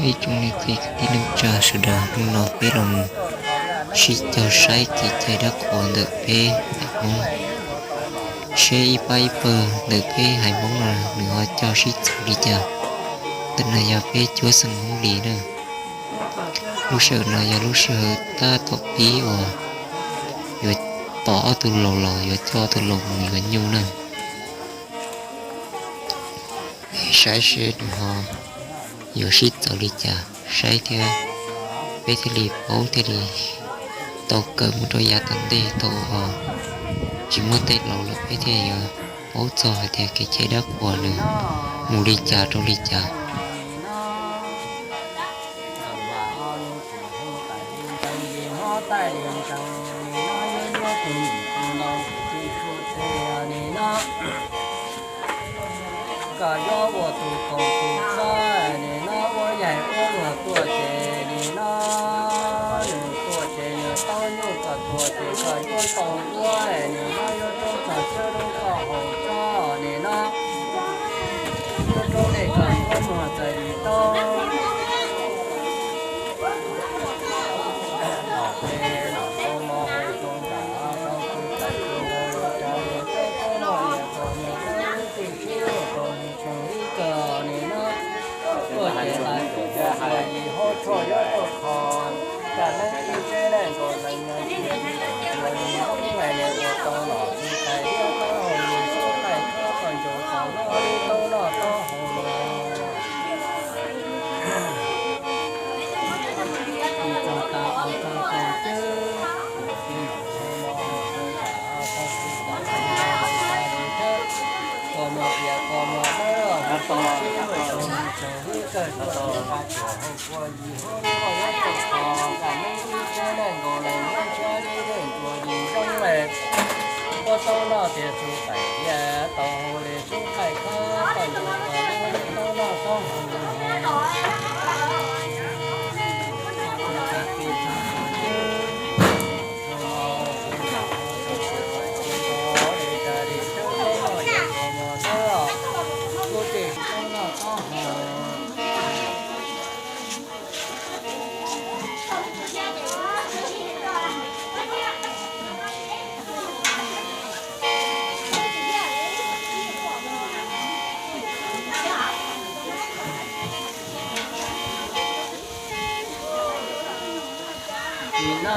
Ib tsoom niam txiv kwv tij neej tsa sawv daws, hnub no peb los mus sib cog saib kev cai dab qhuas ntawm peb haiv Hmoob, seb ib pab ib pawg ntawm peb haiv Hmoob no nws ho cog sib txawv li cas. Ntawm no yog peb cuab xeem Hmoob Lis na. Lub sij hawm no yog lub sij hawm tab tom pib uas yuav tom ob tug laus los yuav coj ob tug laus mus yuav nyuj na. Saib seb nws ho yuav sib txawv li cas, saib thiab peb thiaj li paub thiaj li tau kawm mus rau yav tom ntej tau os. Tsis muaj tej laus lawm peb thiaj yuav paub txog hais tias kev cai dab qhuas nws mus li cas rau li cas. Kom yuav ua tus koom tus txob nim no ua yaig ua luag tuaj ces nim no nws tuaj ces nws tau nyuj kom tuaj ces kom yuav tau ua nim no yuav rau txog sab lub koj haus tsob nim no yuav rau dej kom yuav muag txais li tau. Ua tau noj tias tus pais tias tau hau li sub qaij khob tau yus kom lub tau noj tau hau. Kuv ces tau noj tau hau. Nim no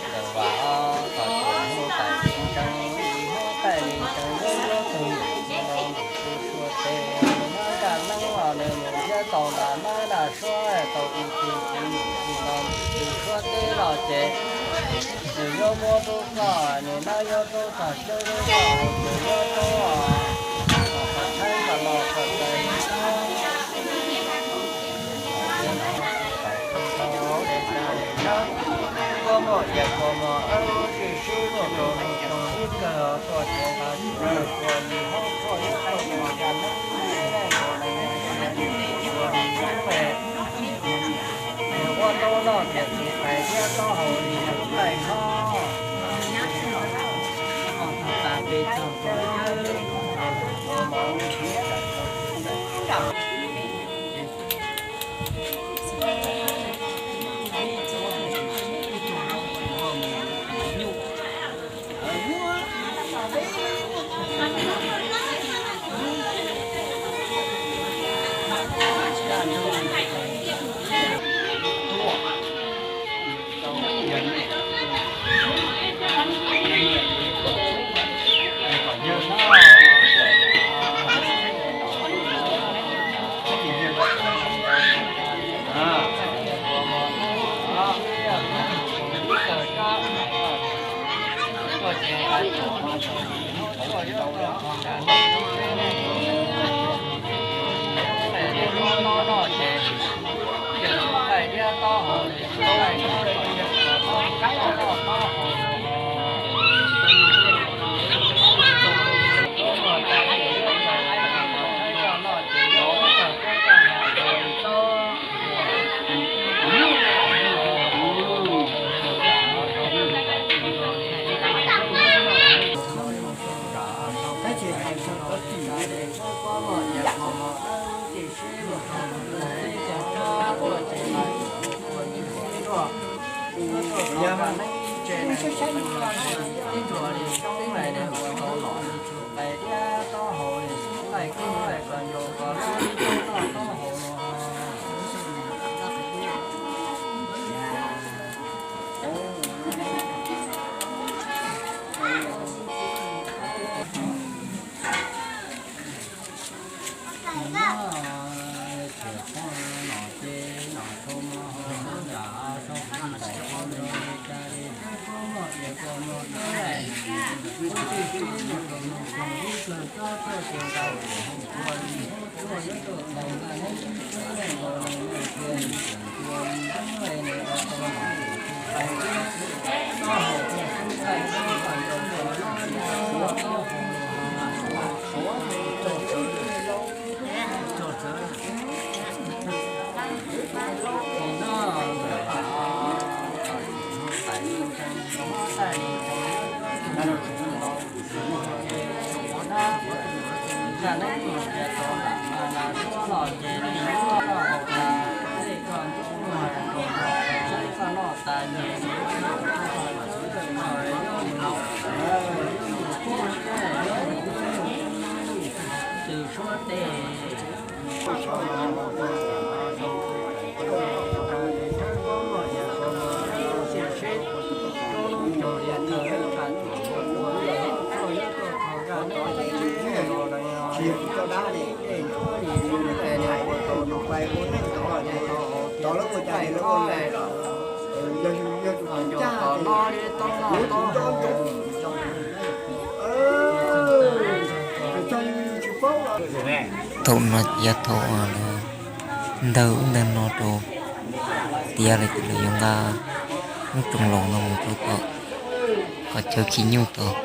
ntawm vam os, kom tus hu tais li ntsees, hu tais li ntsees, nyob nyob tus mus tus mus tus suav tes, nws muab ntaj neeb los nws mus thiab tau ntaj neeb ntaj suab tau tus tus mus tus los tus suav teb los ces nws yuav muab rub koj, nws nab yuav rub tog xyoob rub koj hauv ces yuav rub os, kom thaib kom los kom tais li no. Koj muaj yam koj muaj ob lub tsis sib muaj rau nws tsoom ib kawg tuaj ces nqa tus kua yus hoob tshuaj ib tug mus yam neeb ib neeg tus neeg ib neeg tus kua yus hoob me. Nws ua tau noj tias txiv tais thiab taub hau li tus laij khob. Oj tag tas peb txog tus Thaum no yog thaum lawv ntawg ub ntawg no rau tiav lawm ces lawv yuav nqa lub rooj laus no mus rau tom qhov chaw khi nyuj tod.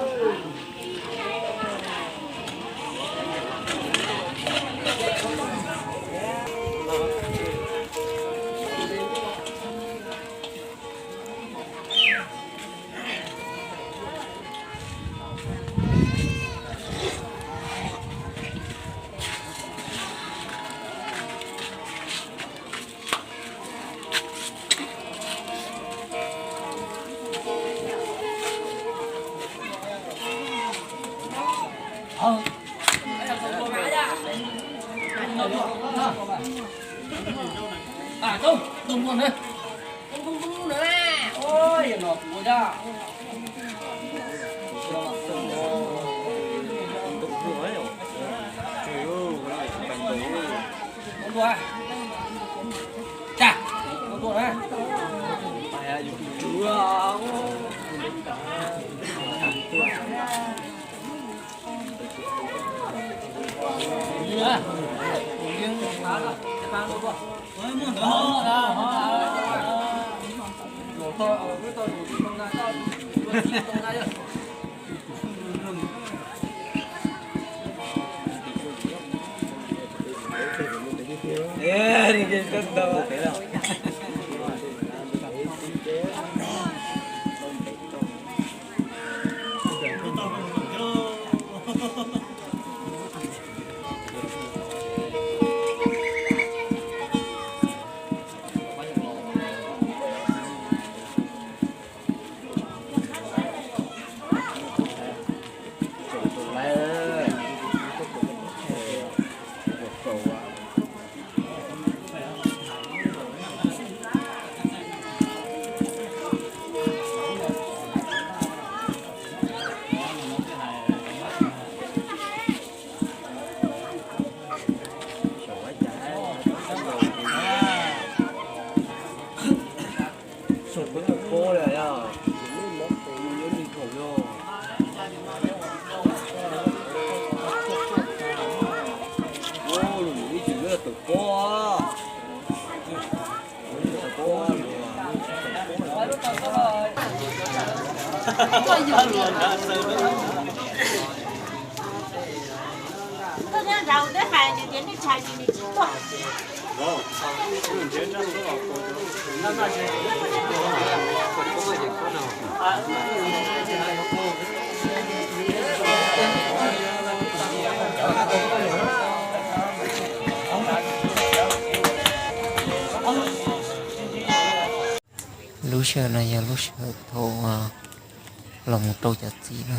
Lub sij hawm no yog lub sij hawm thaum los mus rau cov txiv no.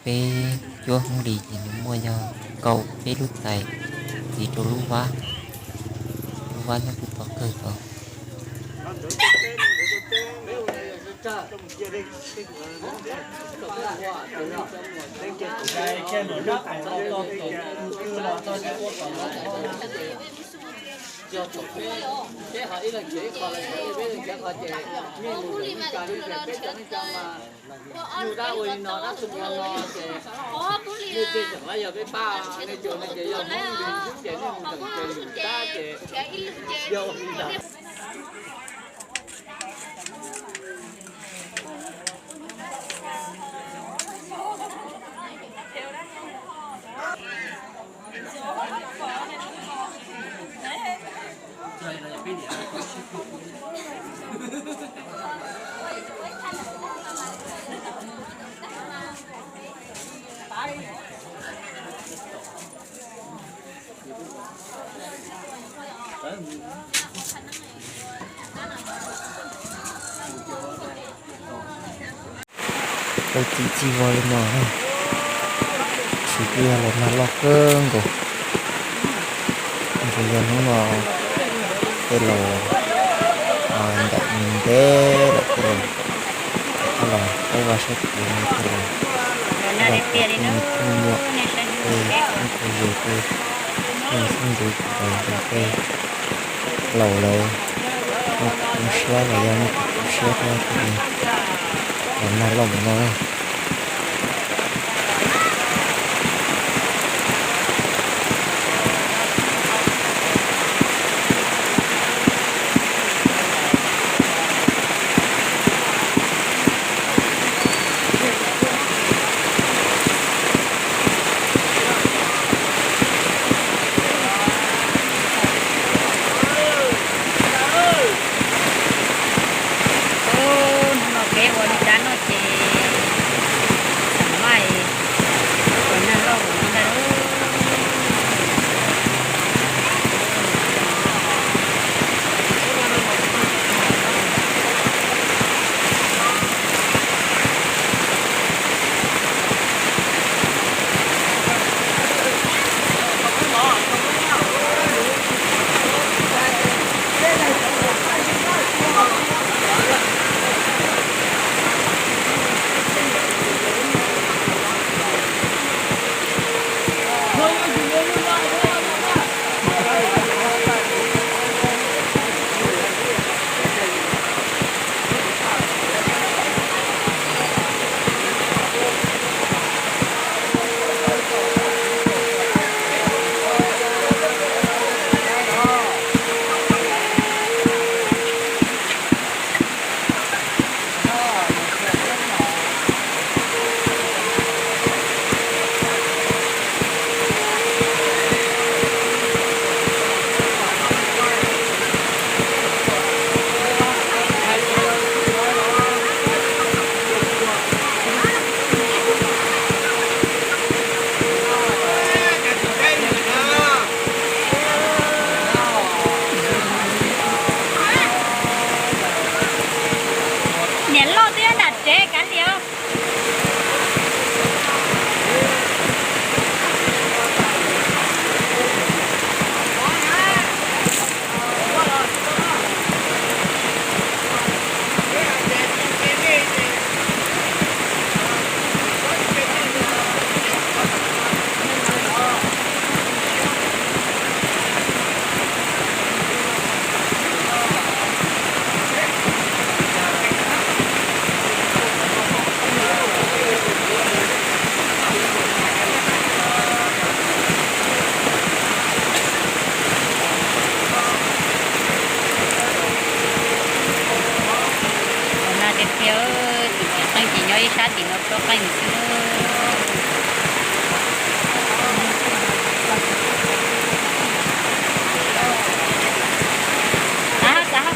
Peb cuab Hmoob Lis ces nws muaj yog kaum peb lub tais, txiv rau lub vab, lub vab nyob puag tom kawg tod. Tau txim txij vog li no, tsis twb yog los nag loj kawg nkaus, ntshe yog hnub no tej laus ncaim ntev lawm tej laus, tej laus qaib vaj saib qhua no tej laus, tej laus pom tej me tub me nyuam, tej phooj tej ywg, tej neeg xeeb ntxwv, tej laus lawv muaj kuv tu siab los yog muaj kuv tu siab thiab thiaj li los nag loj mus no na. Hnub no peb ua li cas no ces xav mas ua nag loj ua ntag lauj. Niam loj twb nyob nram tsev kav liam. Ua nag tiag tiag, tim tsev qeej ces nyob ib sab tim no tsob qeej xwb. Xav, xav.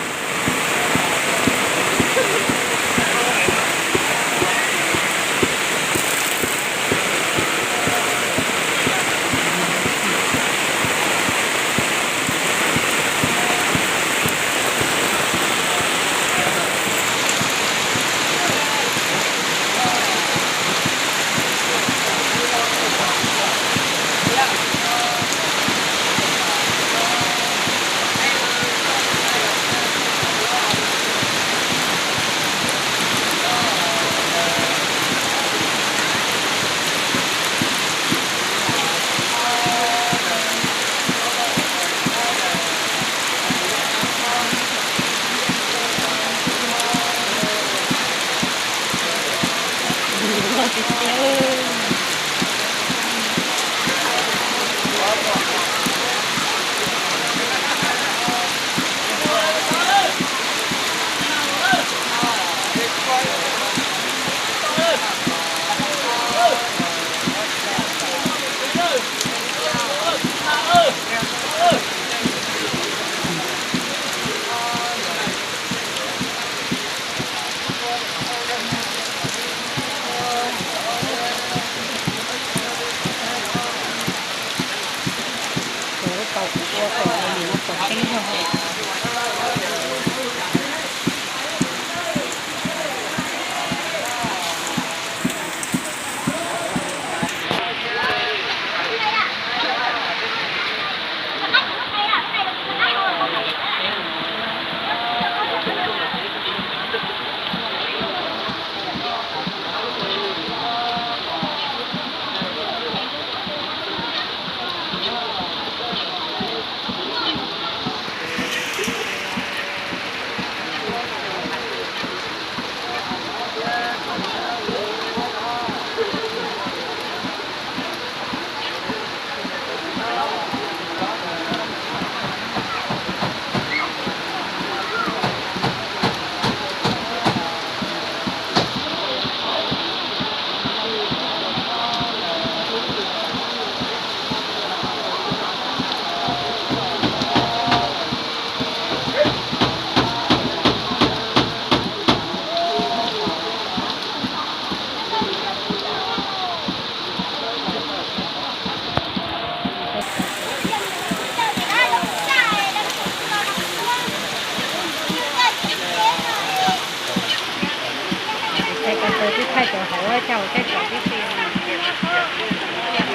Thaij ko taw twb thaij tau hauv, thaij hauv thaij tod tib si,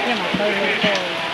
yeej mus taw zoo kawg.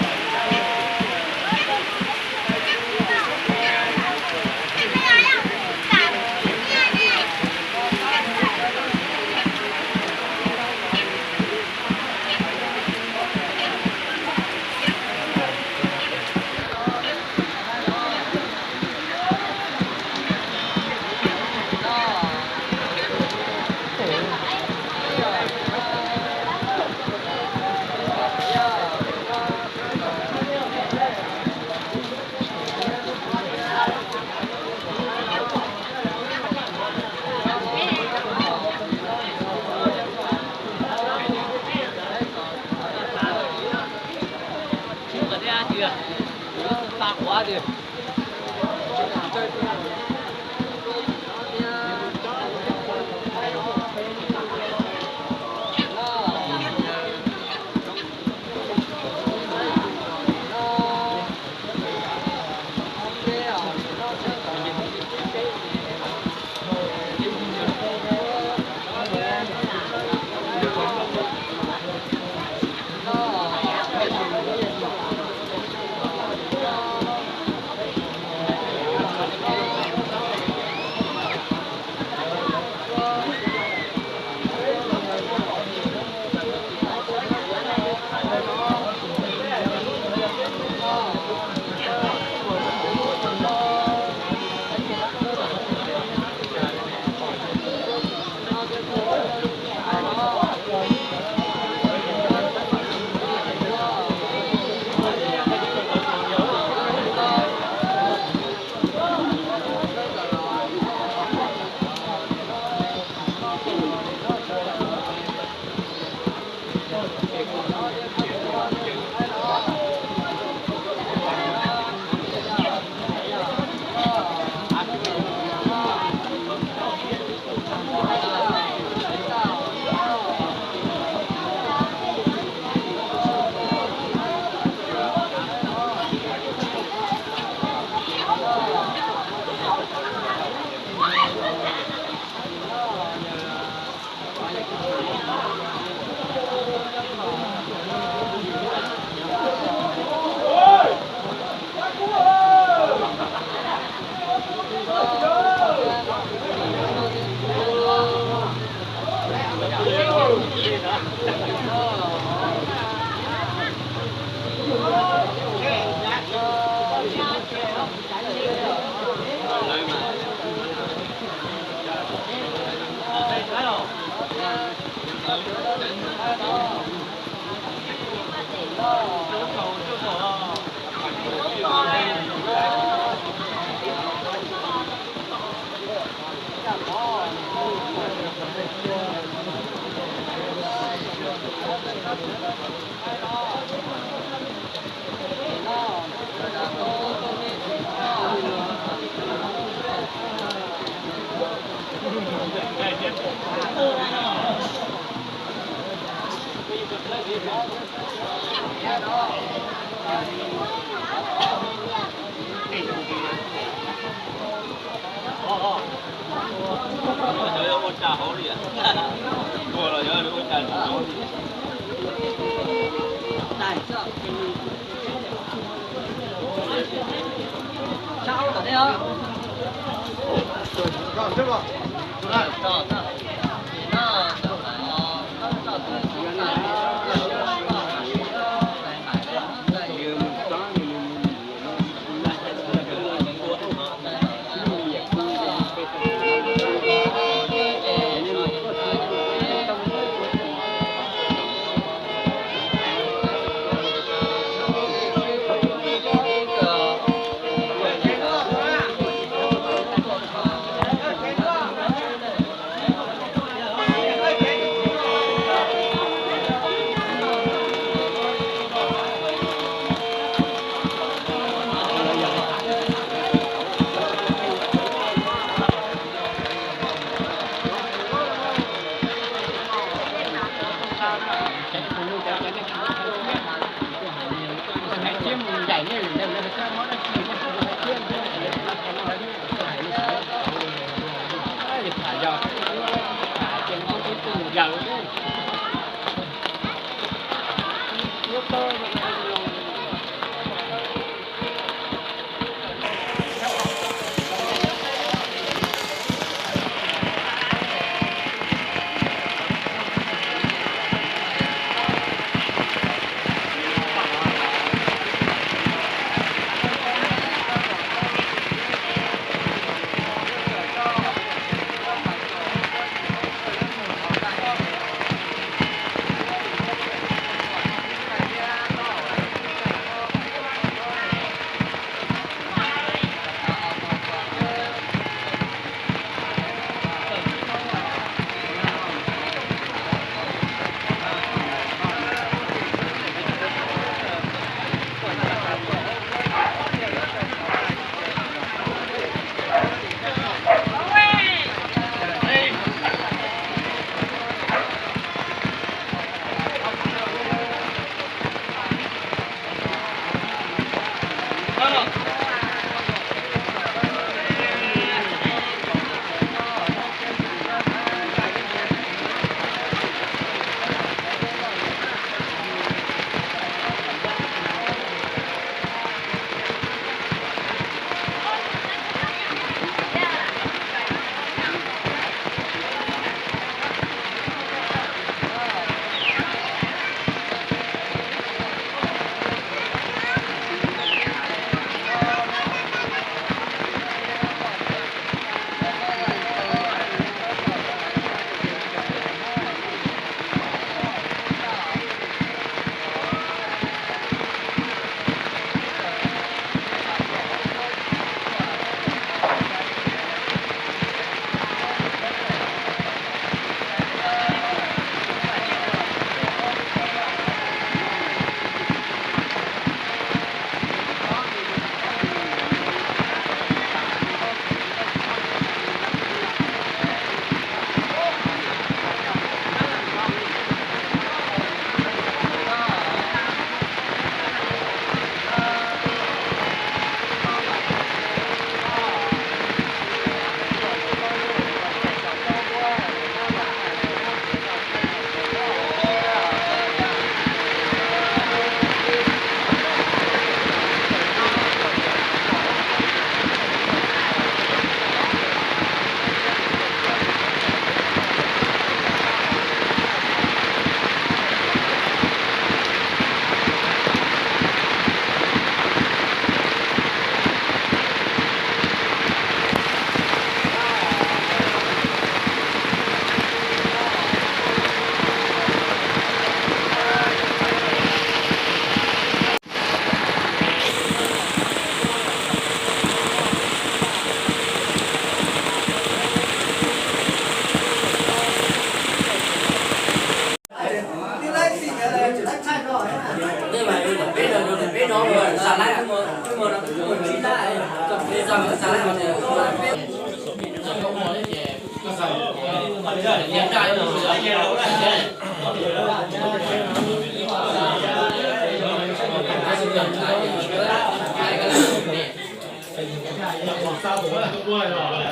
Xa tus no tuaj ua os.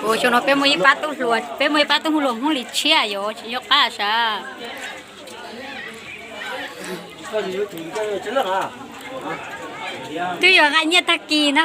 Ua xyoo no peb muaj ib pab tub hluas, peb muaj ib pab tub hluas Hmoob Lis Tshiab yuav tsis nco qab sav. Twb yog nqa nyiaj tag kis na.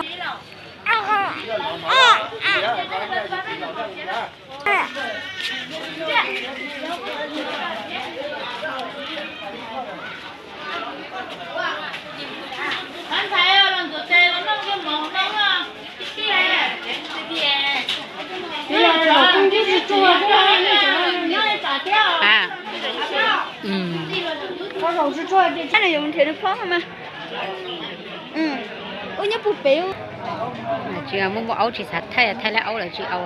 Tsis muaj muaj aub tsis xav thaij, thaij lab aub lawv tsis au.